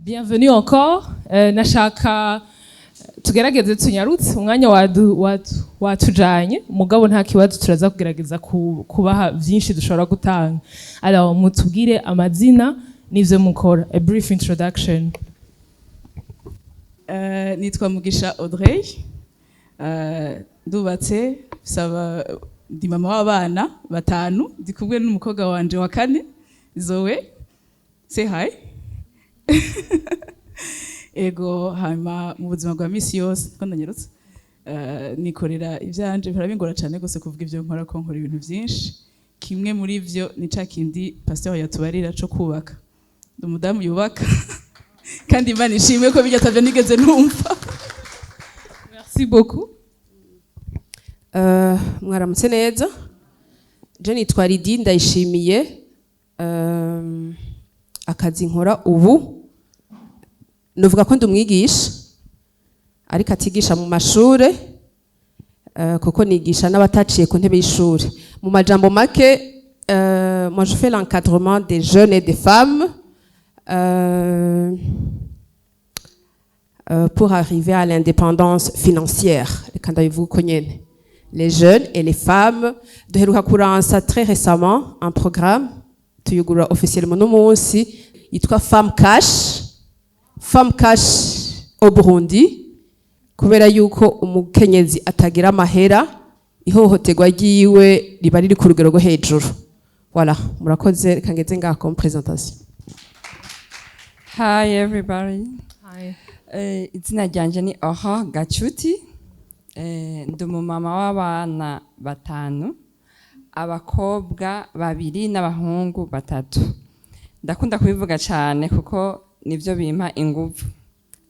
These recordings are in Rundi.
Bienvenue encore. Nashaka tugerageze tunyarutse, umwanya watujanye, mugabo nta kibazo, turaza kugerageza kubaha vyinshi dushobora gutanga. Alors, mutubwire amazina n'ivyo mukora, a brief introduction. Nitwa Mugisha Audrey. Ndubatse, saba ndi mama w'abana batanu, ndi kumwe n'umukobwa wanje wa kane, Zoe, say hi. Ego, hanyuma mu buzima bwa misi yose ko ndanyarutse, nikorera ivyanje. Bihora bingora cane gose kuvuga ivyo nkora, ko nkora ibintu vyinshi. Kimwe muri vyo ni ca kindi pasteur yatubarira co kubaka. Ndi umudamu yubaka, kandi Imana ishimwe ko bijya atavyo nigeze numva. Merci beaucoup. Mwaramutse neza. Je nitwa Lydie Ndayishimiye. Akazi nkora ubu, nuvuga ko ndi umwigisha, ariko atigisha mu mashure, kuko nigisha n'abataciye ku ntebe y'ishure. Mu majambo make, moi je fais l'encadrement des jeunes et des femmes pour arriver à l'indépendance financière. Reka ndabivuga uko nyene, les jeunes et les femmes. Duheruka kuransa très récemment un programme, tuyugurura officiellement no munsi, yitwa Femme Cash, Femme Cash au Burundi, kubera yuko umukenyezi atagira amahera, ihohoterwa ryiwe riba riri ku rugero rwo hejuru. Voilà, murakoze. Reka ngeze ngaho comme présentation. Hi everybody. Hi. Izina ryanje ni Aurore Gacuti. Ndi umumama w'abana batanu, abakobwa babiri n'abahungu batatu. Ndakunda kubivuga cyane kuko nibyo bimpa inguvu,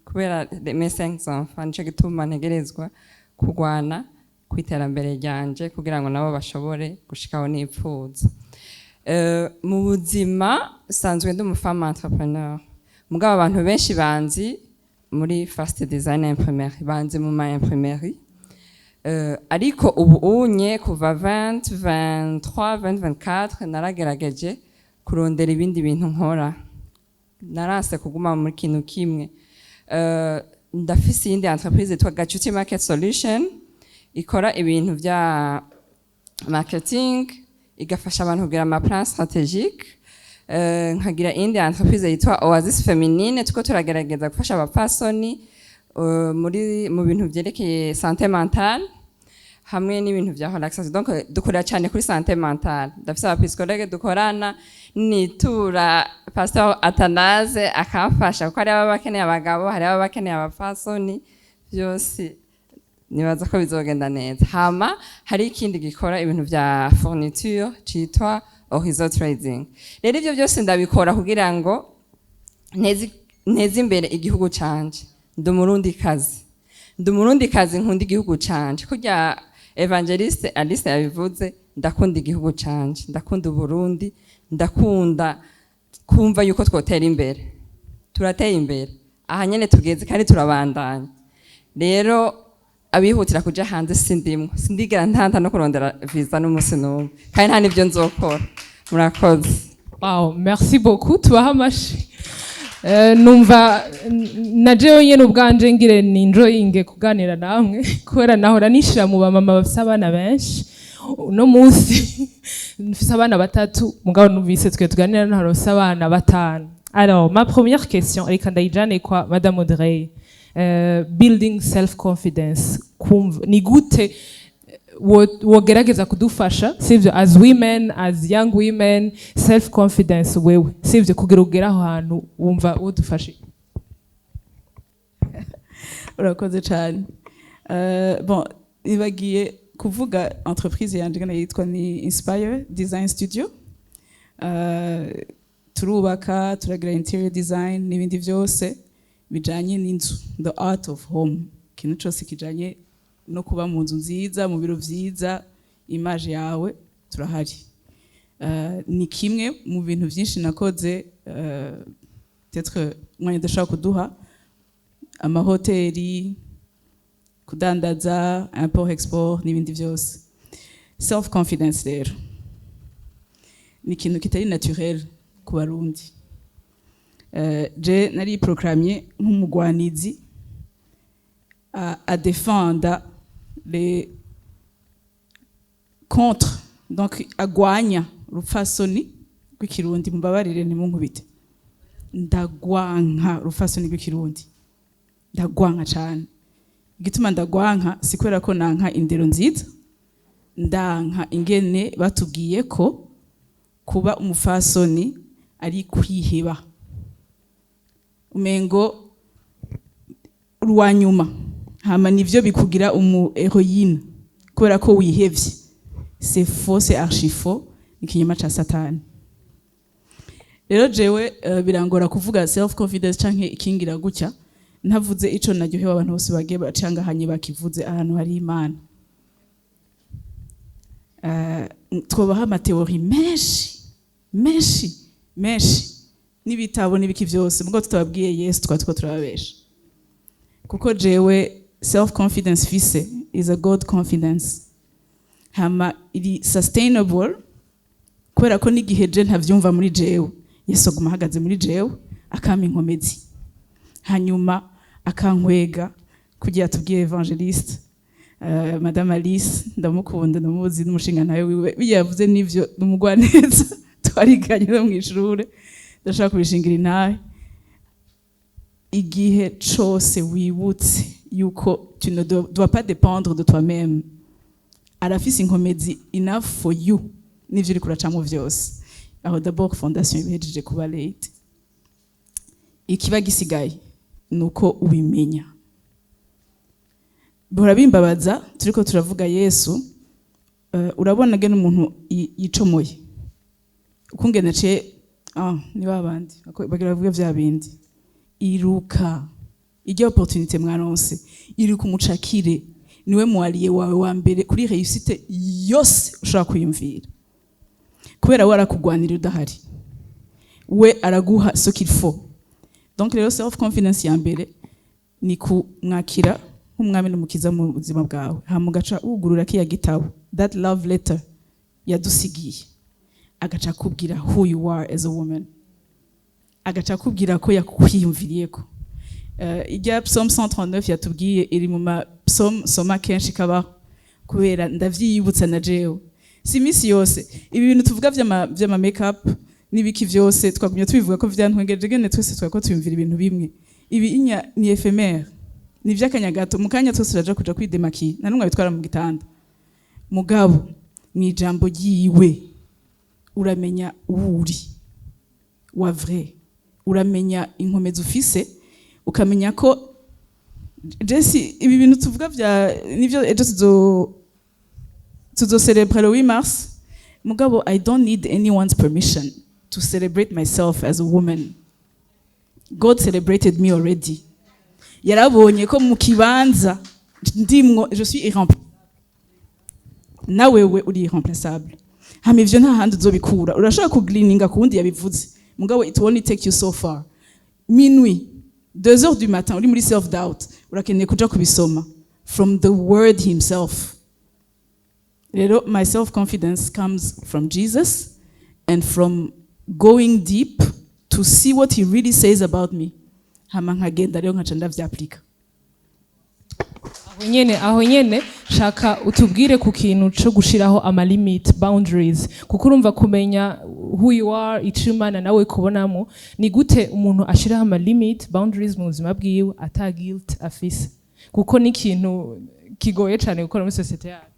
kubera mes cinq enfants, nico gituma ntegerezwa kurwana ku iterambere ryanje kugira ngo nabo bashobore gushikaho nipfuza. Mu buzima sanzwe ndi umu femme entrepreneur, mugabo abantu benshi banzi muri Fast Design Imprimerie, banzi mu ma imprimerie. Ariko ubu unye kuva 20 23 20 24 naragerageje kurondera ibindi bintu nkora, naranse kuguma muri kintu kimwe. Ndafise iyindi entreprise yitwa Gacuti Market Solution, ikora ibintu vya marketing, igafasha abantu kugira ama plan stratégique. Nkagira iyindi entreprise yitwa Oasis Feminine, tuko turagerageza gufasha abapfasoni muri mu bintu vyerekeye santé mentale hamwe n'ibintu vya relaxation. Donc dukorera cyane kuri santé mentale. Ndafise aba psychologue dukorana, nitura Pasteur Athanase akamfasha, kuko hari ababa bakeneye abagabo, hari ababa bakeneye abapfasoni, vyose nibaza ko bizogenda neza. Hama hari ikindi gikora ibintu vya fourniture citwa Horizon Trading. Rero ivyo byose ndabikora kugira ngo nteze imbere igihugu canje. Ndi umurundi kazi, ndi umurundi kazi, nkunda igihugu canje. Kurya Évangéliste Alice yabivuze, ndakunda igihugu canje, ndakunda Uburundi, ndakunda kumva yuko twotera imbere. Turateye imbere aha nyene tugeze, kandi turabandanya. Rero abihutira kuja hanze sindimwo, sindigera ntanta no kurondera visa n'umunsi n'umwe, kandi nta n'ivyo nzokora. Murakoze. Wow, merci beaucoup. Tubaha amashi. Numva na jewe nyene ubwanje ngire ni enjoying kuganira namwe, kubera nahora nishira mu bamama bafise abana benshi. Uno munsi mfise abana batatu, mugabo numvise twe tuganira n'ahantu bafise abana batanu. Alors, ma première question, reka ndayijane kwa Madame Audrey. Building self confidence, kumva ni gute wogerageza kudufasha, sivyo, as women, as young women, self confidence wewe, sivyo, kugira ugere aho hantu wumva wodufashe? Urakoze cyane. Bon, ibagiye kuvuga entreprise yanje ngana yitwa ni Inspire Design Studio. Turubaka, turagira interior design n'ibindi byose bijanye n'inzu, the art of home, ikintu cyose kijanye no kuba mu nzu nziza, mu biro vyiza, image yawe, turahari. Ni kimwe mu bintu byinshi nakoze, peut-être umwanya udashobora kuduha, amahoteli, kudandaza, import export n'ibindi byose. Self confidence rero ni ikintu kitari naturel ku Barundi. Je nari proclamé nk'umugwanizi à défendre les contre, donc agwanya urupfasoni rw'ikirundi. Mumbabarire, ntimunkubite, ndagwanka urupfasoni rw'ikirundi, ndagwanka cane. Igituma ndagwanka si kubera ko nanka indero nziza, ndanka ingene batubwiye ko kuba umufasoni ari kwiheba, umengo ruwa nyuma, hama nivyo bikugira umu héroïne kubera ko wihevye. C'est faux, c'est archi faux, ni ikinyoma ca Satani. Rero jewe birangora kuvuga self confidence canke ikingira gutya ntavuze ico naryohewe. Abantu bose bagiye bacangahanye bakivuze, ahantu hari Imana. Twobaha ama théories menshi menshi menshi n'ibitabo n'ibiki vyose, mugo tutababwiye Yesu twaba turiko turababesha, kuko jewe self confidence fise is a God confidence, hama iri sustainable, kubera ko n'igihe je ntavyumva muri jewe, Yesu aguma ahagaze muri jewe, akampa inkomezi, hanyuma akankwega kugira tubwiye évangéliste Madame Alice, ndamukunda, ndamuzi, n'umushinga ntawe wiwe bijya yavuze nivyo, n'umugwaneza, twariganye no mw'ishure, ndashaka kubishingira intahe. Igihe cose wibutse yuko tu ne dois pas dépendre de toi-même, arafise inkomezi enough for you n'ivyo uriko uracamwo vyose. Aho d'abord fondation ibihejeje kuba late, ikiba gisigaye nuko ubimenya. Bihora bimbabaza turiko turavuga Yesu, urabona gene umuntu yicomoye ukungene aciye, ni babandi bagira bavuge vya bindi. Iruka iryo opportunité mwaronse, iruka umucakire, niwe mu allié wawe wa mbere kuri réussite yose ushobora kwiyumvira, kubera we arakugwanira udahari, we araguha ce qu'il faut. Donc rero self confidence ya mbere ni kumwakira nk'umwami n'umukiza mu buzima bwawe, hama ugaca wugurura kiya gitabo, that love letter yadusigiye, agaca akubwira who you are as a woman, agaca akubwira ko yakwiyumviriyeko. Irya Psaume 139 yatubwiye iri mu ma psaume soma kenshi kabaho, kubera ndavyiyibutsa na jewe. Si imisi yose ibi bintu tuvuga vy'ama make up n'ibiki vyose twagumye tubivuga ko vyantwengeje gene twese twako tuyumvira ibintu bimwe. Ibi inya ni éphémère, ni ivy'akanya gato. Mu kanya twese turaja kuja kwi démaquiller, nta n'umwe abitwara mu gitanda. Mugabo mw'ijambo ryiwe uramenya uwo uri wa vrai, uramenya inkomezi ufise, ukamenya ko Jesse ibi bintu tuvuga vya nivyo ejo tuzo célébrer le 8 mars, mugabo I don't need anyone's permission to celebrate myself as a woman. God celebrated me already. Yarabonye ko mu kibanza ndimwo je suis irremplaçable, nawewe uri irremplaçable. Hama ivyo nta handi uzobikura. Urashobora kugleaninga ku wundi yabivuze, mugabo it won't take you so far. Minuit, 2 heures du matin, uri muri self doubt, urakeneye kuja kubisoma from the word himself. Rero my self confidence comes from Jesus and from going deep to see what he really says about me, hama nkagenda rero nkaca ndavyapplika. Aho nyene shaka utubwire ku kintu co gushiraho ama limit, boundaries, kuko urumva kumenya who you are, ico Imana nawe kubonamo, ni gute umuntu ashiraho ama limit, boundaries mu buzima bwiwe ata guilt afise? Kuko ni ikintu kigoye cane gukora muri société yacu.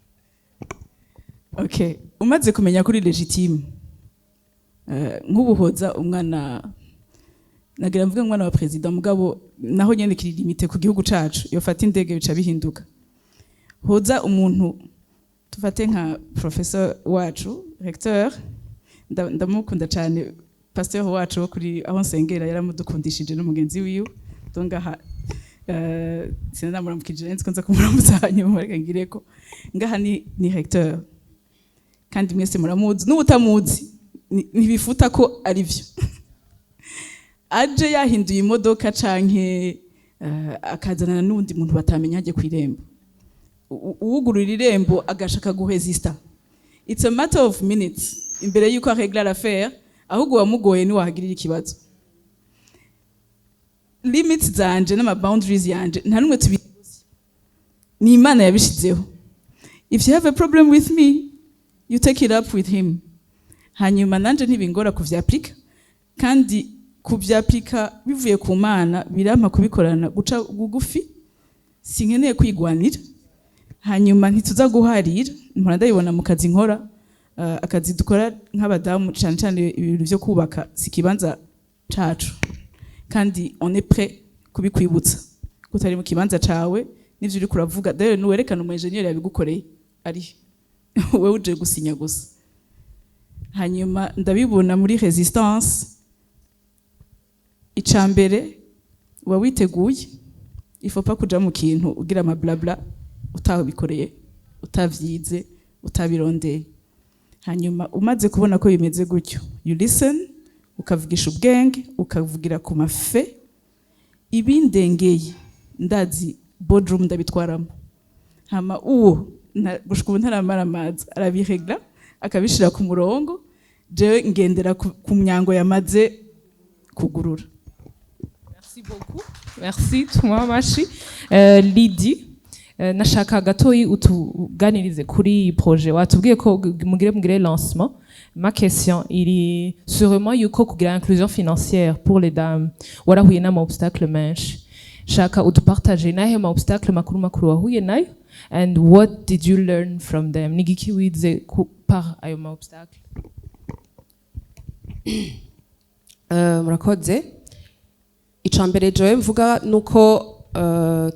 Okay, umaze kumenya kuri légitime, nk'ubuhoza umwana, nagira mvuge umwana wa président, mugabo naho nyene kiri limité ku gihugu cacu, yofata indege bica bihinduka. Hoza umuntu tufate nka professeur wacu, recteur, ndamukunda cyane, pasteur wacu wo kuri aho nsengera, yaramudukundishije n'umugenzi wiwe. Donc aha sinamuramukije, nzi ko nza kumuramutsa hanyuma, reka ngireko ngaha ni recteur, kandi mwese muramuzi, n'ubutamuzi ntibifuta ko ari byo. Aje yahinduye imodoka canke akazanana n'uwundi muntu batamenya aje ku irembo, uwugurura irembo agashaka guhésista, it's a matter of minutes imbere yuko arégla l'affaire. Ahubwo wamugoye niwahagirira ikibazo. Limits zanje n'ama boundaries yanje, nta numwe tubi, ni Imana yabishizeho. If you have a problem with me, you take it up with him. Hanyuma nanje ntibingora kuvyapplika, kandi kuvyapplika bivuye ku Mana birampa kubikorana guca bugufi. Sinkeneye kwigwanira. Hanyuma ntituza guharira. Mpora ndabibona mu kazi nkora, akazi dukora nk'abadamu, cane cane ibintu vyo kubaka, si ikibanza cacu, kandi on est prêt kubikwibutsa ko utari mu kibanza cawe n'ivyo uriko uravuga. Dore nuwerekana umu engineer yabigukoreye ari wewe uje gusinya gusa. Hanyuma ndabibona muri résistance. Ica mbere, uba witeguye. Il faut pas kuja mu kintu ugira ama blabla utabikoreye, utavyize, utabirondeye. Hanyuma umaze kubona ko bimeze gutyo, you listen, ukavugisha ubwenge, ukavugira ku mafe. Ibindengeye, ndazi boardroom ndabitwaramo. Hama uwo gushika ubu ntaramara amazi, arabirégla, akabishira ku murongo. Jewe ngendera ku myango yamaze kugurura. Merci beaucoup. Merci, tumuhe amashi. Lydie, nashaka gatoyi utuganirize kuri iyi projet. Watubwiye ko mugire lancement. Ma question iri sûrement yuko kugira inclusion financière pour les dames, warahuye n'ama obstacle menshi. Shaka udupartage nahe ma obstacle makuru makuru wahuye nayo, and what did you learn from them? Nigiki wize par ayo ma obstacle? Murakoze. Ica mbere jewe mvuga nuko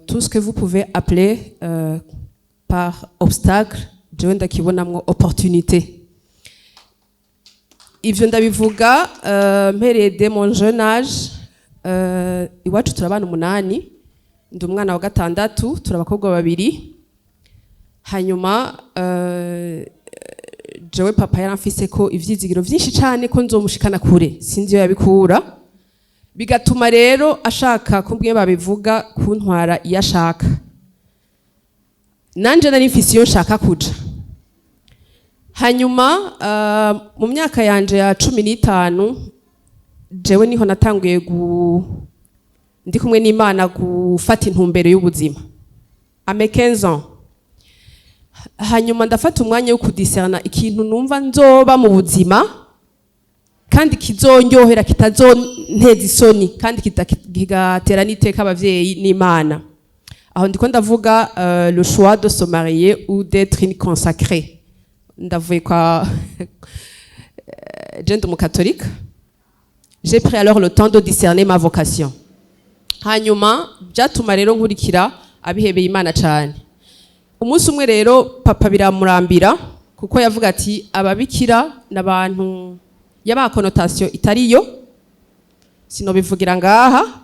tout ce que vous pouvez appeler par obstacle, jewe ndakibonamwo opportunité. Ivyo ndabivuga mpereye dès mon jeune âge. Iwacu turabana umunani, ndi umwana wa gatandatu, turi abakobwa babiri. Hanyuma jewe papa yaramfise ko ivyizigiro vyinshi cane ko nzomushikana kure, sinzi iyo yabikura, bigatuma rero ashaka kumbwiye babivuga kuntwara iyo ashaka. Nanje nari mfise iyo nshaka kuja. Hanyuma mu myaka yanje ya 15, jewe niho natanguye ndi kumwe n'Imana gufata intumbero y'ubuzima, à mes 15 ans. Hanyuma ndafata umwanya wo kudiscerna ikintu numva nzoba mu buzima, kandi kizonyohera, kitazonteza isoni, kandi kigatera n'iteka abavyeyi n'Imana. Aho ndiko ndavuga le choix de se marier ou d'être une consacrée. Ndavuye kwa je ndi umukatolika. J'ai pris alors le temps de discerner ma vocation. Hanyuma byatuma rero nkurikira abihebeye Imana cyane. Umunsi umwe rero papa biramurambira, kuko yavuga ati ababikira n'abantu yabaha connotation itariyo, sinobivugira ngaha,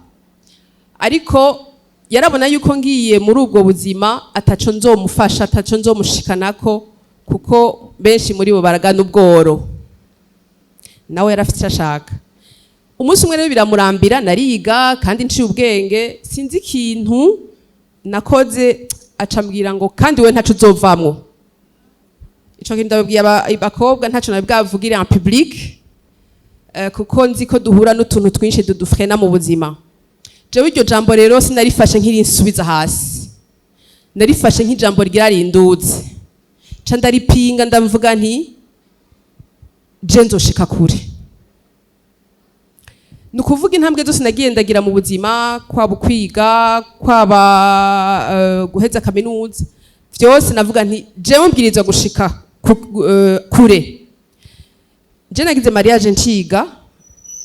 ariko yarabona yuko ngiye muri ubwo buzima ataco nzomufasha, ataco nzomushikanako, kuko benshi muri bo baragana ubworo, nawe yarafite icyo ashaka. Umunsi umwe rero biramurambira. Nariga kandi nciye ubwenge, sinzi ikintu nakoze, acambwira ngo kandi we ntaco uzovamwo. Ico kintu ndababwiye abakobwa, ntaco nabwavugire en public, kuko nzi ko duhura n'utuntu twinshi dudufrena mu buzima. Jewe iryo jambo rero sinarifashe nk'irinsubiza hasi, narifashe nk'ijambo ryarindutse, ca ndaripinga, ndavuga nti je nzoshika kure. Ni ukuvuga intambwe zose nagiye ndagira mu buzima, kwaba ukwiga, kwaba guheza kaminuza, vyose navuga nti jewe mbwirizwa gushika kure. Je nagize mariage nciga,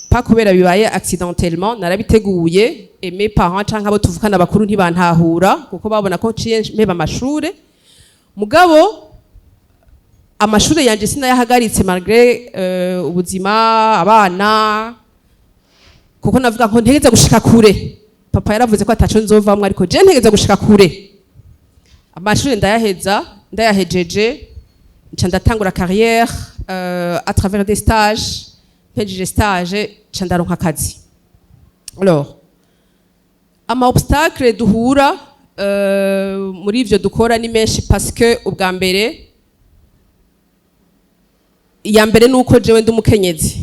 pas kubera bibaye accidentellement, narabiteguye. Et mes parents canke abo tuvukana bakuru ntibantahura, kuko babona ko nciye mpeba amashure. Mugabo amashure yanje sinayahagaritse malgré ubuzima, abana, kuko navuga ko ntegeza gushika kure. Papa yaravuze ko ataco nzovamwo, ariko je ntegeza gushika kure. Amashure ndayaheza. Ndayahejeje, nca ndatangura carrière à travers des stages. Mpejeje stage, nca ndaronka akazi. Alors ama obstacle duhura muri ivyo dukora ni menshi, parce que ubwa mbere, iya mbere nuko jewe ndi umukenyezi.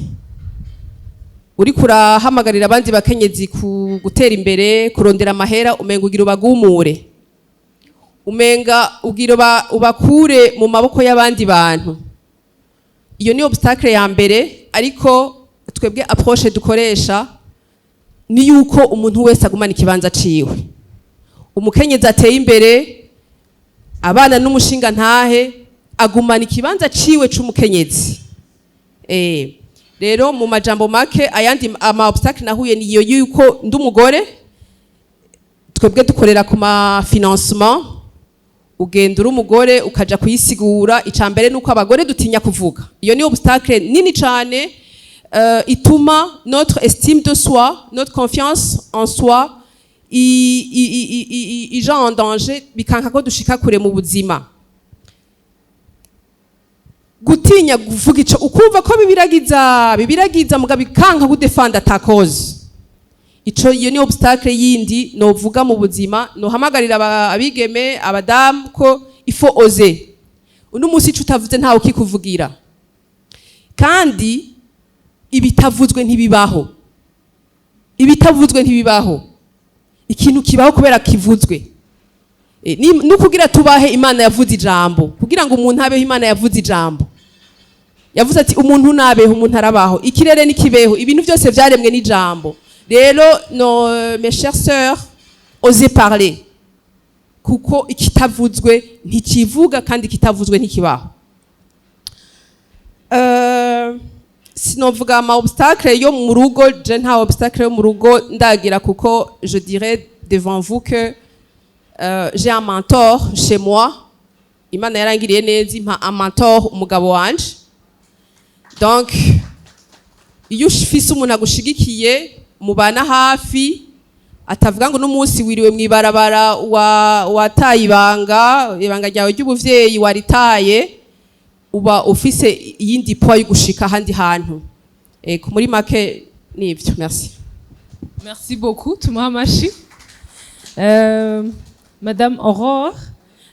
Uri kurahamagarira abandi bakenyezi ku gutera imbere, kurondera amahera, umenga ugira ubagumure, umenga ugira ubakure mu maboko y'abandi bantu. Iyo ni obstacle ya mbere. Ariko twebwe approche dukoresha ni yuko umuntu wese agumana ikibanza ciwe. Umukenyezi ateye imbere, abana n'umushinga ntahe, agumana ikibanza ciwe c'umukenyezi. Rero mu majambo make, ayandi ama obstacle nahuye niyo yuko ndi umugore. Twebwe dukorera ku ma financement. Ugenda uri umugore ukaja kuyisigura. Ica mbere nuko abagore dutinya kuvuga. Iyo ni obstacle nini cane, ituma notre estime de soi, notre confiance en soi ija en danger, bikanka ko dushika kure mu buzima. Gutinya kuvuga ico ukumva ko bibiragiza muga bikanka kudefanda ta cause. Ico iyo ni obstacle yindi novuga mu buzima. Nohamagarira abigeme, abadamu, ko il faut oser. Uno munsi ico utavuze ntawe ukikuvugira, kandi ibitavuzwe ntibibaho. Ibitavuzwe ntibibaho. Ikintu kibaho kubera kivuzwe. No kugira tubahe, Imana yavuze ijambo. Kugira ngo umuntu abeho, Imana yavuze ijambo. Yavuze ati: "Umuntu nabeho", umuntu arabaho. Ikirere nikibeho, ibintu byose vyaremwe n'ijambo. Rero no, mes chères sœurs, osez parler, kuko ikitavuzwe ntikivuga kandi ikitavuzwe ntikibaho. Sinovuga ama obstacle yo mu rugo. Je nta obstacle yo mu rugo ndagira, kuko je dirais devant vous que j'ai un mentor chez moi. Imana yarangiriye neza, impa un mentor, umugabo wanje. Donc iyo ufise umuntu agushigikiye, mubana hafi, atavuga ngo n'umunsi wiriwe mw'ibarabara, wa wataye ibanga ryawe ry'ubuvyeyi waritaye, uba ufise iyindi poids yo gushika ahandi hantu. Muri make nivyo. Merci. Merci beaucoup, tumuhe amashi. Madame Aurore,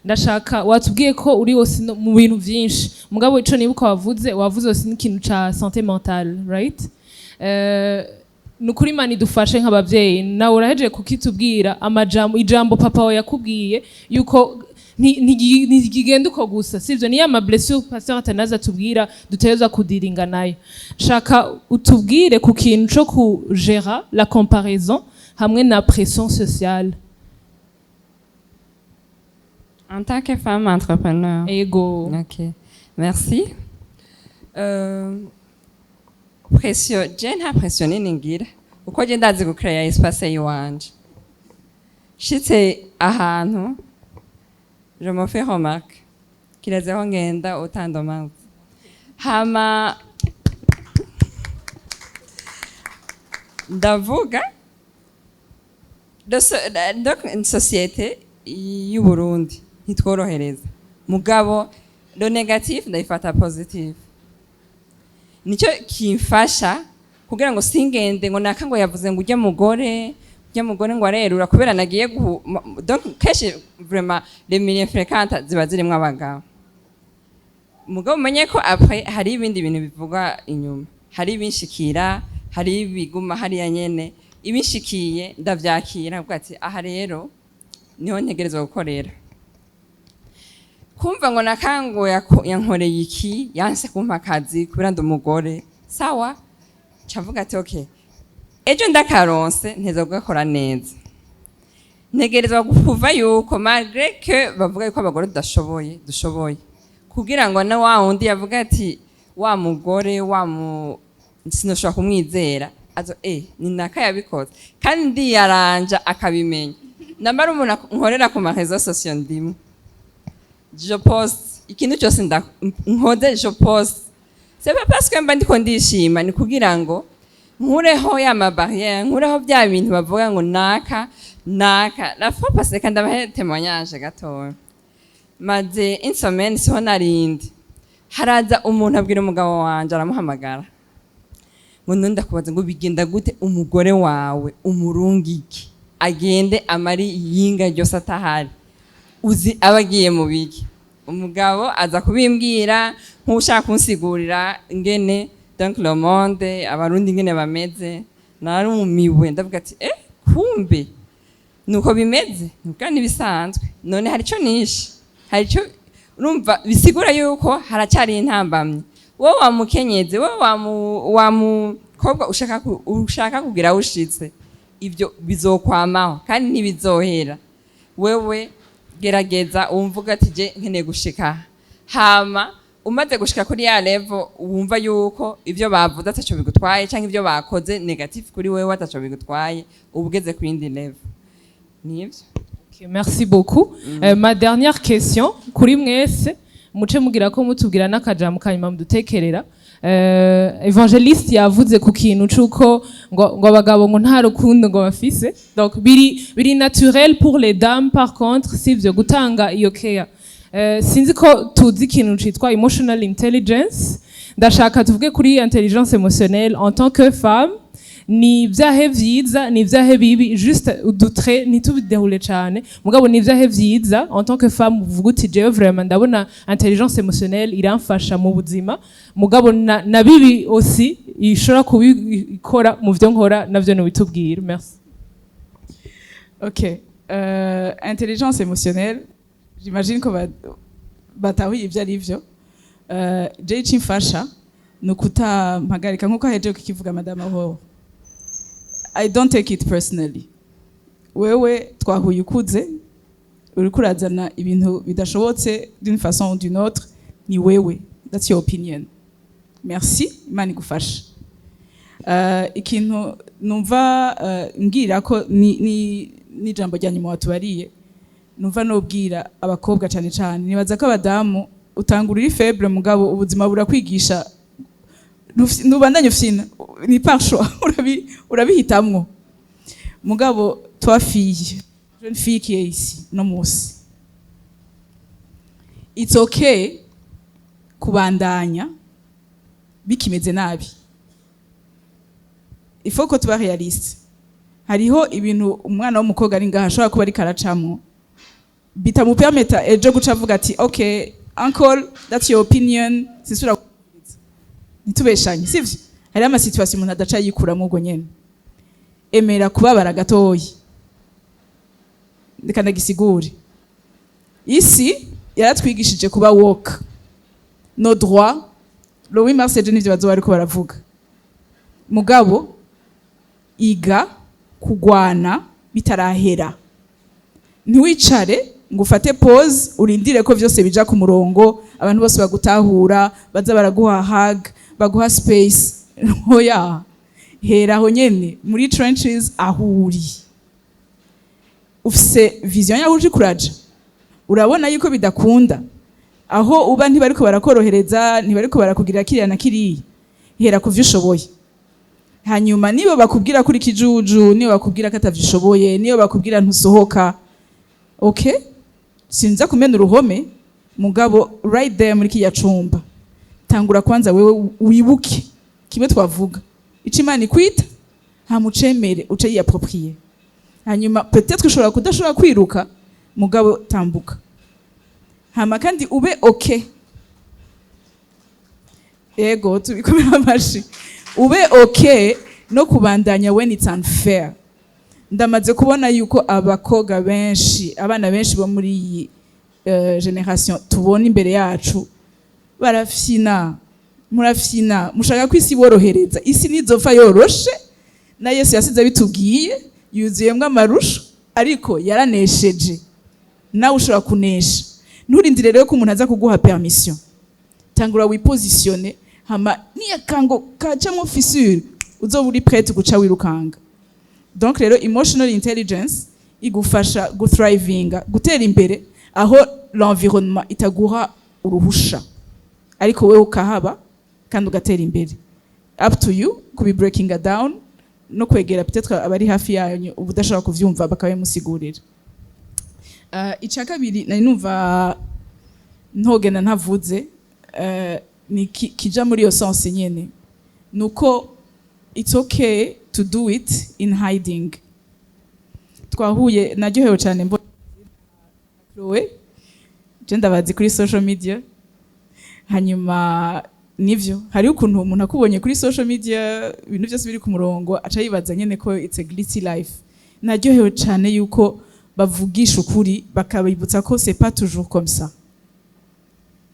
ndashaka watubwiye ko uri wose mu bintu vyinshi, mugabo ico nibuka wavuze aussi n'ikintu ca santé mentale, right? Nukuri Imana idufashe nk'abavyeyi. Nawe urahejeje kukitubwira, amajambo, ijambo papa wawe yakubwiye yuko ntigigenda uko gusa, sivyo? Niyo ama blessure Pasteur Atanaze atubwira dutegerezwa kudiringa nayo. Shaka utubwire ku kintu co kugera la comparaison hamwe na pression sociale. En tant que femme entrepreneur. Ego. Ok, merci. Pression, je nta pression nini ngira, kuko je ndazi gucreya espace yiwanje. Shitse ahantu, je me fais remarque. Kireze aho ngenda utandomaze. Hama ndavuga donc une société y'u Burundi ntitworohereza, mugabo le négatif ndayifata positif, nicyo kimfasha kugira ngo singende ngo naka ngo yavuze ngo ujya mugore ngo arerura kubera nagiye donc kenshi vraiment les milieux fréquentes ziba zirimwo abagabo. Mugabo umenye ko après hari ibindi bintu bivugwa inyuma, hari ibinshikira, hari ibiguma hariya nyene. Ibinshikiye ndavyakira, nkavuga ati: "Aha rero niho ntegerezwa gukorera." Kumva ngo nakango yankoreye iki, yanse kumpa akazi kubera ndi umugore, sawa, cavuga ati: "Okay, ejo ndakaronse nteza kugakora neza." Ntegerezwa kuva yuko malgré que bavuga yuko abagore tudashoboye, dushoboye, kugira ngo na wa wundi yavuga ati: "Wa mugore wa mu sinoshobora kumwizera", azo ni naka yabikoze, kandi ndiyaranja akabimenya. Nambara umuntu nkorera ku ma réseaux sociaux, ndimo je poste ikintu cyose nkoze, je poste. C'est pas parce que mba ndiko ndishima, ni kugira ngo nkureho ya ma barrière, nkureho bya bintu bavuga ngo naka naka. La fois passée, kandi ndabahe témoignage gatoya, maze une semaine siho narindi, haraza umuntu abwira umugabo wanje, aramuhamagara ngo: "None ndakubaza ngo bigenda gute umugore wawe umurungike agende amari iyinga ryose atahari, uzi aba agiye mu biki?" Umugabo aza kubimbwira nk'ushaka kunsigurira ngene Donc le monde, Abarundi ingene bameze, narumiwe, ndavuga ati: "Kumbe nuko bimeze, nubwo n'ibisanzwe none hari ico nishe, hari ico." Urumva, bisigura yuko haracyari intambamyi. Wowe wa mukenyezi, wowe wa mukobwa ushaka kugira aho ushitse, ibyo bizokwamaho kandi ntibizohera. Wewe gerageza wumva ati: "Je nkeneye gushika aha." Hama umaze gushika kuri ya level, wumva yuko ibyo bavuze ataco bigutwaye, canke ibyo bakoze négatif kuri wewe ataco bigutwaye, uba ugeze ku yindi level. Nivyo. Ok, merci beaucoup. Ma dernière question kuri mwese, muce mugira ko mutubwira n'akajambo kanyuma mudutekerera. Évangéliste yavuze ku kintu c'uko ngo abagabo ngo nta rukundo ngo bafise, donc biri naturel pour les dames, par contre sivyo gutanga iyo care. Sinzi ko tuzi ikintu citwa emotional intelligence. Ndashaka tuvuge kuri intelligence émotionnelle en tant que femme: ni ibyahe vyiza, ni ibyahe bibi? Juste udutre, ntitubidéroule cane, mugabo ni ibyahe vyiza en tant que femme uvuga uti: "Jewe vraiment ndabona intelligence émotionnelle iramfasha mu buzima," mugabo na bibi aussi ishobora kubikora mu vyo nkora, navyo nibitubwira. Merci. Ok. Intelligence émotionnelle, j'imagine ko batahuye ibyo ari byo. Je icyo imfasha ni ukutampagarika, nk'uko ahejeje kukivuga Madame Aurore. I don't take it personally. Wewe twahuye ukuze, uriko urazana ibintu bidashobotse d'une façon ou d'une autre, ni wewe. That's your opinion. Merci, Imana igufashe. Ikintu numva ngira ko ni n'ijambo rya nyuma watubariye, numva nobwira abakobwa cyane cyane, nibaza ko abadamu utangura uri faible, mugabo ubuzima burakwigisha, ntubandanye ufyina, ni par choix, urabihitamwo. Mugabo toi fille, jeune fille qui est ici no musi, it's okay kubandanya bikimeze nabi. Il faut ko tuba réaliste. Hariho ibintu umwana w'umukobwa ari ngaha ashobora kuba ariko aracamwo bitamupermeta ejo guca avuga ati: "Okay uncle, that's your opinion, sisubira." Ntitubeshanye, sivyo? Hariho amasituation umuntu adaca yikuramo ubwo nyene. Emera kubabara gatoyi. Reka ndagisigure. Isi yaratwigishije kuba woke, nos droits, le 8 mars ejo nivyo bazoba bariko baravuga. Mugabo iga kugwana bitarahera. Ntiwicare ngo ufate pause, urindire ko vyose bija ku murongo, abantu bose bagutahura, baza baraguha hug, baguha space. Oya, hera aho nyene muri trenches ahuri. Ufise vision yaho uje kuraja, urabona yuko bidakunda aho uba, ntibariko barakorohereza, ntibariko barakugirira kiriya na kiriya. Hera ku vyo ushoboye. Hanyuma niba bakubwira kuri kijuju, niba bakubwira ko atavyishoboye, niba bakubwira ntusohoka, okay, sinza kumena uruhome, mugabo right there muri kiya cumba, tangura kwanza wewe wibuke kimwe twavuga, ico Imana ikwita, hamucemere, uce yiyapproprier. Hanyuma peut-être ushobora kudashobora kwiruka, mugabo tambuka. Hama kandi ube okay, ego tubikomera amashi, ube okay no kubandanya when it's unfair. Ndamaze kubona yuko abakobwa benshi, abana benshi bo muri iyi génération tubona imbere yacu barafyina. Murafyina, mushaka ko isi borohereza. Isi nizopfa yoroshe. Na Yesu yasize bitubwiye, yuzuyemwo amarusho, ariko yaranesheje. Nawe ushobora kunesha. Nturindire rero ko umuntu aza kuguha permission. Tangura wipositionne, hama niyakango kacamwo fissure, uzoba uri prête guca wirukanga. Donc rero emotional intelligence igufasha guthrivinga, gutera imbere aho l'environnement itaguha uruhusha, ariko wewe ukahaba kandi ugatera imbere. Up to you kubi breaking down no kwegera peut-être abari hafi yanyu uba udashobora kuvyumva, bakabimusigurira. Icya kabiri nari numva ntogenda ntavuze, ni kija muri iyo sens nyene, nuko it's okay to do it in hiding. Twahuye, naryohewe cyane mbona Chloe, je ndabazi kuri social media. Hanyuma Nivyo, hariho ukuntu umuntu akubonye kuri social media, ibintu byose biri ku murongo, aca yibaza nyene ko it's a glitzy life. Naryohewe cane yuko bavugisha ukuri, bakabibutsa ko c'est pas toujours comme ça.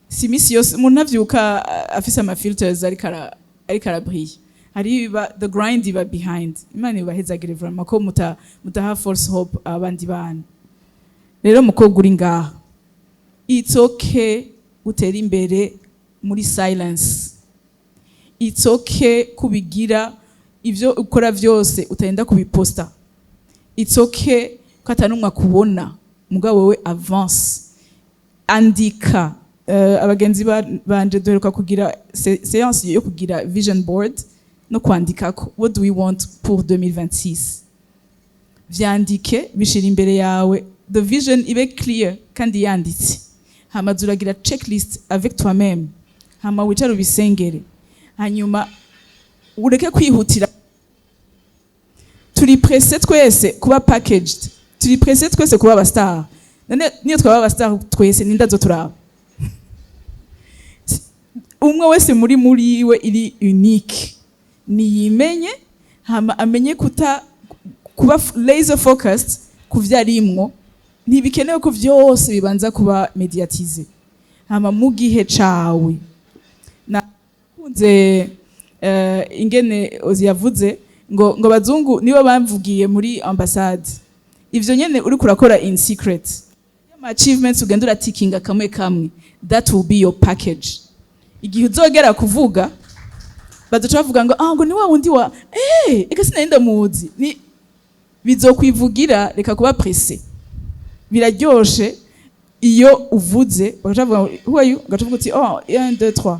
Si imisi yose umuntu avyuka afise ama filters, ariko arabrille. Hari iba the grind iba behind. Imana ibahezagire vraiment ko mutaha false hope abandi bana. Rero mukobwa uri ngaha, it's okay gutera imbere muri silence. It's okay kubigira, ivyo ukora vyose utagenda kubiposta. It's okay ko atanumwe akubona, mugabo wewe avance, andika. Abagenzi banje duheruka kugira séance yo kugira vision board no kwandikako what do we want pour 2026. Vyandike, bishira imbere yawe, the vision ibe clear kandi yanditse. Hama uragira checklist avec toi-même, hama wicare ubisengere, hanyuma ureke kwihutira. Turi pressé twese kuba packaged, turi pressé twese kuba aba star. None niyo twaba aba star twese, ninde azoturaba? Umwe wese muri we iri unique, niyimenye, hama amenye kuta kuba laser focused ku vyo arimwo. Ntibikenewe ko vyose bibanza kuba médiatisé. Hama mu gihe cawe, nakunze ingene Ozi yavuze ngo abazungu nibo bamvugiye muri ambassade. Ivyo nyene uriko urakora in secret, ama achievements ugenda uratikinga kamwe kamwe, that will be your package. Igihe uzogera kuvuga, bazoca bavuga ngo ah, ngo ni wa wundi wa eka sinari ndamuzi. Ni bizokwivugira. Reka kuba pressé. Biraryoshe iyo uvuze, bagaca bavuga ngo "Who are you?" Ugaca uvuga uti "Oh, 1 2 3."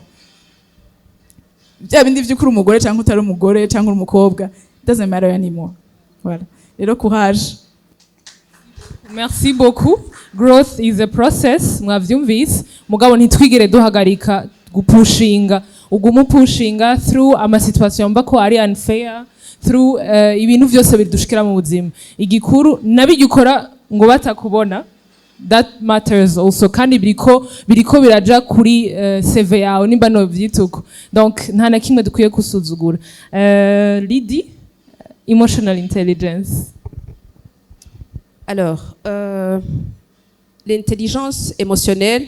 Bya bindi vy'ukuri, umugore cyangwa utari umugore cyangwa uri umukobwa, doesn't matter anymore. Voilà, rero courage. Merci beaucoup. Growth is a process, mwavyumvise. Mugabo ntitwigere duhagarika gupushinga. Uguma upushinga through ama situation mba ko ari unfair, through ibintu vyose bidushikira mu buzima. Igikuru nabigikora ngo batakubona, that matters also, kandi biriko biraja kuri CV yawe, nimba no vyituko. Donc nta na kimwe dukwiye gusuzugura. Lydie, emotional intelligence. Alors, l'intelligence émotionnelle,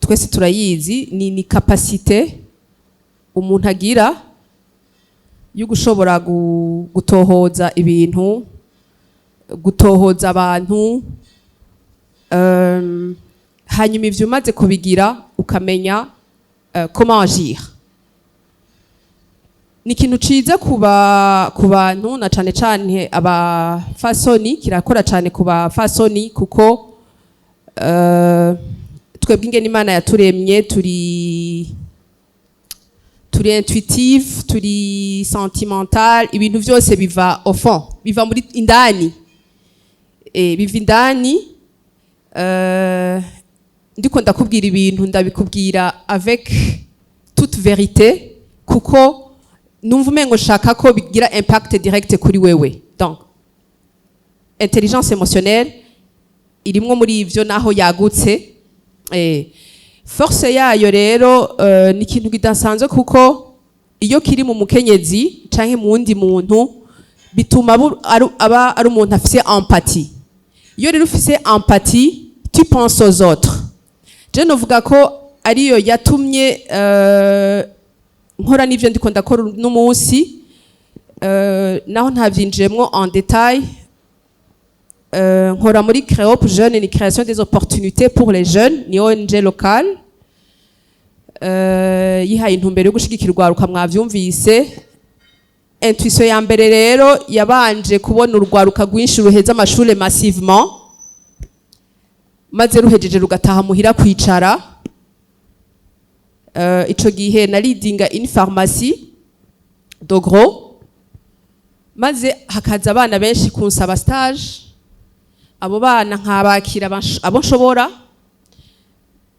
twese turayizi, ni capacité umuntu agira yo gushobora gutohoza ibintu, gutohoza abantu, hanyuma ivyo umaze kubigira ukamenya comment agir. Ni ikintu ciza ku bantu, na cane cane abafasoni. Kirakora cane ku bafasoni kuko twebwe ingene Imana yaturemye, turi intuitive, turi sentimental. Ibintu vyose biva au fond, biva muri indani, biva indani. Ndiko ndakubwira ibintu, ndabikubwira avec toute vérité kuko numva umengo nshaka ko bigira impact direct kuri wewe. Donc intelligence émotionnelle irimwo muri ivyo, naho yagutse. Force yayo rero ni ikintu kidasanzwe, kuko iyo kiri mu mukenyezi canke mu wundi muntu, bituma aba ari umuntu afise empathie. Iyo rero ufise empathie, tu penses aux autres. Je novuga ko ariyo yatumye nkora n'ivyo ndiko ndakora uno munsi, naho ntavyinjiyemwo en détail. Nkora muri Créop Jeune, ni création des opportunités pour les jeunes, ni ONG locale yihaye intumbero yo gushigikira urwaruka. Mwavyumvise, intuition ya mbere rero yabanje kubona urwaruka rwinshi ruheza amashure massivement, maze ruhejeje rugataha muhira kwicara. Ico gihe naridinga une pharmacie de gros, maze hakaza abana benshi kunsaba stage. Abo bana nkabakira abo nshobora,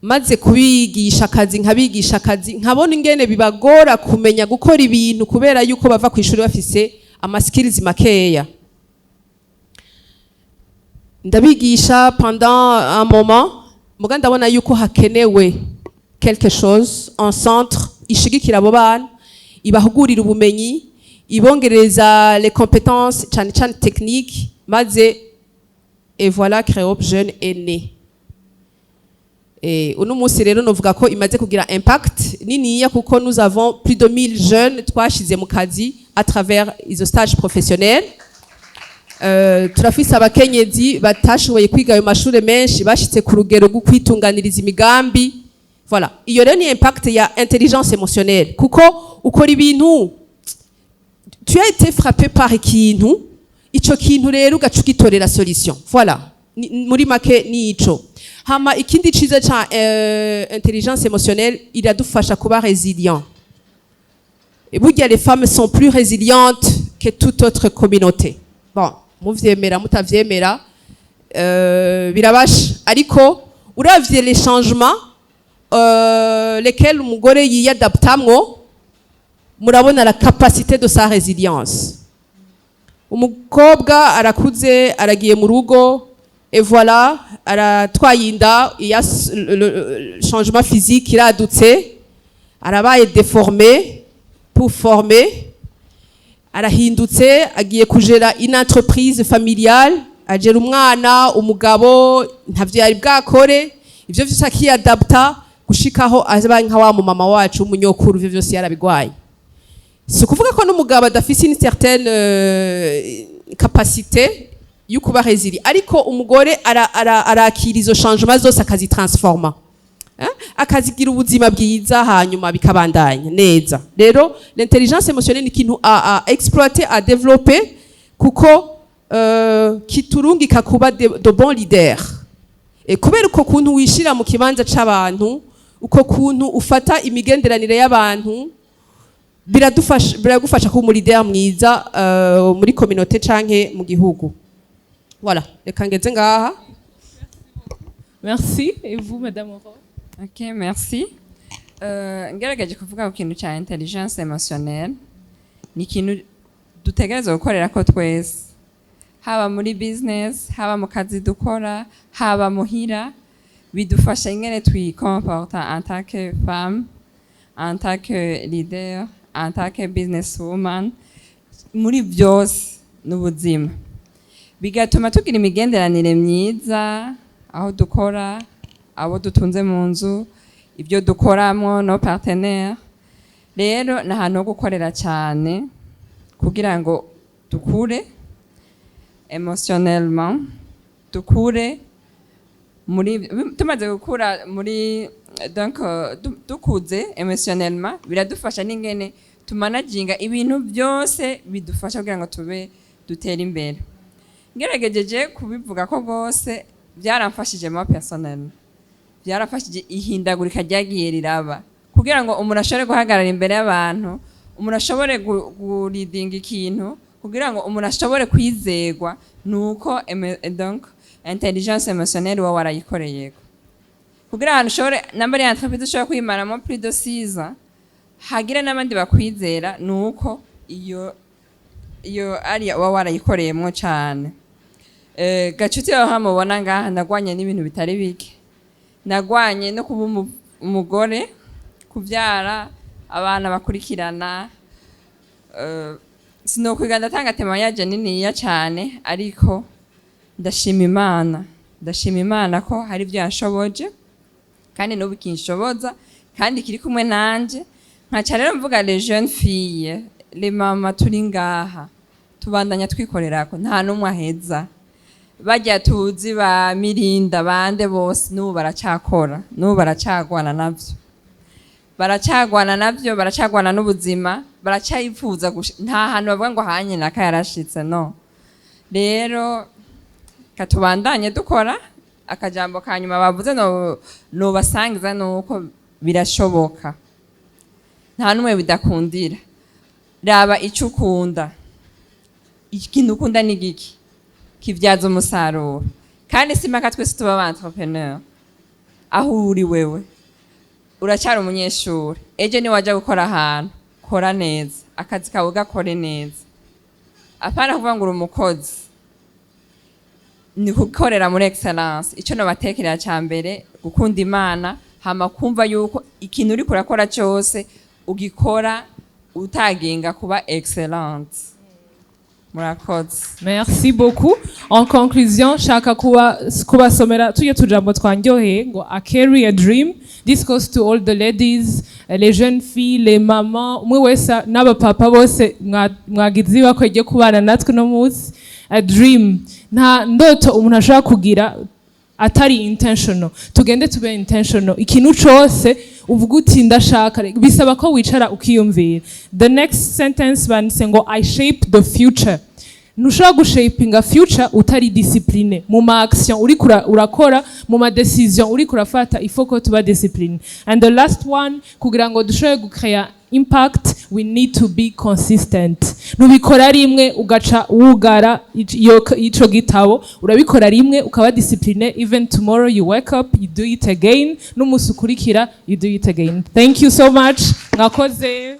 maze kubigisha akazi, nkabigisha akazi, nkabona ingene bibagora kumenya gukora ibintu kubera yuko bava ku ishuri bafise ama skills makeya. Ndabigisha pendant un moment. Muga ndabona yuko hakenewe quelque chose, un centre ishigikira abo bana, ibahugurira ubumenyi, ibongereza les compétences, cyane cyane technique. Maze et voilà, Créop Jeune est né. Uno munsi rero novuga ko imaze kugira impact niniya, kuko nous avons plus de 1000 jeunes twashize mu kazi à travers izo stage professionnels. Turafise abakenyezi batashoboye kwiga ayo mashure menshi bashitse ku rugero rwo kwitunganiriza imigambi. Voilà, iyo rero ni impact ya intelligence émotionnelle, kuko ukora ibintu, tu as été frappé par ikintu, ico kintu rero ugaca ugitorera solution. Voilà. Muri make ni ico. Hama ikindi ciza ca intelligence émotionnelle, iradufasha kuba résilient. Et burya les femmes sont plus résilientes que toute autre communauté. Bon, muvyemera mutavyemera, birabasha, ariko uravye les changements lesquels umugore yiyadaptamwo, murabona la capacité de sa résilience. Umukobwa arakuze, aragiye mu rugo, et voilà, aratwaye inda, il y a le changement physique iradutse, arabaye déformé pour former, arahindutse, agiye kujera une entreprise familiale, agera umwana, umugabo, ntavyo yari bwakore. Ivyo vyose akiyadapta gushikaho aza nka wa mumama wacu w'umunyokuru. Ivyo vyose yarabigwaye. Si ukuvuga ko n'umugabo adafise une certaine capacité yo kuba résilient, ariko umugore arakira izo changement zose, akazitransforma, eh? Akazigira ubuzima bwiza, hanyuma bikabandanya neza. Rero l'intelligence émotionnelle ni ikintu à exploiter, à développer, kuko kiturungika kuba de bons leaders. E, kubera uko kuntu wishira mu kibanza c'abantu, uko kuntu ufata imigenderanire y'abantu, biradufasha, biragufasha kuba umuleader mwiza muri communauté canke mu gihugu. Voilà, reka ngeze ngaha. Merci. Et vous, Madame Aurore? Ok, merci. Ngerageje kuvuga ku kintu cya intelligence émotionnelle, ni ikintu dutegerezwa gukorera ko twese, haba muri business, haba mu kazi dukora, haba muhira. Bidufasha ingene twikomporta en tant que femme, en tant que leader, en tant que business woman, muri byose n'ubuzima, bigatuma tugira imigenderanire myiza aho dukora, abo dutunze mu nzu, ibyo dukoramo, nos partenaires. Rero ni ahantu ho gukorera cyane kugira ngo dukure émotionnellement, dukure muri, tumaze gukura muri, donc dukuze émotionnellement, biradufasha n'ingene tumanaginga ibintu byose, bidufasha kugira ngo tube dutere imbere. Ngeragejeje kubivuga ko rwose byaramfashije moi personnellement, byarafashije ihindagurika ryagiye riraba kugira ngo umuntu ashobore guhagarara imbere y'abantu, umuntu ashobore guridinga ikintu, kugira ngo umuntu ashobore kwizegwa, nuko donc intelligence émotionnelle uba warayikoreyeko, kugira ahantu ushobore namba ari entreprise ushobora kwimaramo plus de 6 ans, hagire n'abandi bakwizera, nuko iyo ariya uba warayikoreyemwo cane. Gacuti aho mubona ngaha, nagwanye n'ibintu bitari bike. Nagwanye no kuba umugore, kuvyara abana bakurikirana. Sinokwiga ndatanga témoignage niniya cane, ariko ndashima Imana, ndashima Imana ko hari ibyo yanshoboje kandi n'ubu ikinshoboza kandi kiri kumwe nanje. Nkaca rero mvuga les jeunes filles, les mama turi ngaha, tubandanya twikorerako, nta n'umwe aheza. Bajya tuzi ba Mirinda bande bose, n'ubu baracakora, n'ubu baracagwana navyo, baracagwana navyo, baracagwana n'ubuzima, baracyifuza. Nta hantu bavuga ngo hanye naka yarashitse, no. Rero katubandanye dukora. Akajambo ka nyuma bavuze no nobasangiza nuko birashoboka, nta n'umwe bidakundira. Raba icyo ukunda, ikintu ukunda ni giki, kibyaza umusaruro. Kandi si impaka twese tuba aba entrepreneur. Aho uri wewe uracyari umunyeshuri, ejo niwajya gukora ahantu, kora neza akazi kawe, gakore neza, apana kuvuga ngo uri umukozi. Ni gukorera muri excellence. Ico nobatekerera ca mbere, gukunda Imana, hama kumva yuko ikintu uriko urakora cyose ugikora utaginga kuba excellent. Murakoze. Merci beaucoup. En conclusion, shaka kuba kubasomera tujye tujambo twanryoheye ngo "I carry a dream." This goes to all the ladies, les jeunes filles, les mamans, umwe wese n'abapapa bose mwagize ibakwe ryo kubana natwe no munsi. A dream. Nta ndoto umuntu ashobora kugira atari intentional. Tugende tube intentional. Ikintu cose uvuga uti ndashaka, bisaba ko wicara ukiyumvira. The next sentence banditse ngo "I shape the future." Ntushobora gushapinga future utari discipliné mu ma action uriko urakora, mu ma décision uriko urafata. Il faut ko tuba discipliné. And the last one, kugira ngo dushobore gucrea impact, we need to be consistent. Ntubikora rimwe ugaca wugara ico gitabo. Urabikora rimwe ukaba discipliné, even tomorrow you wake up, you do it again, n'umunsi ukurikira you do it again. Thank you so much, mwakoze.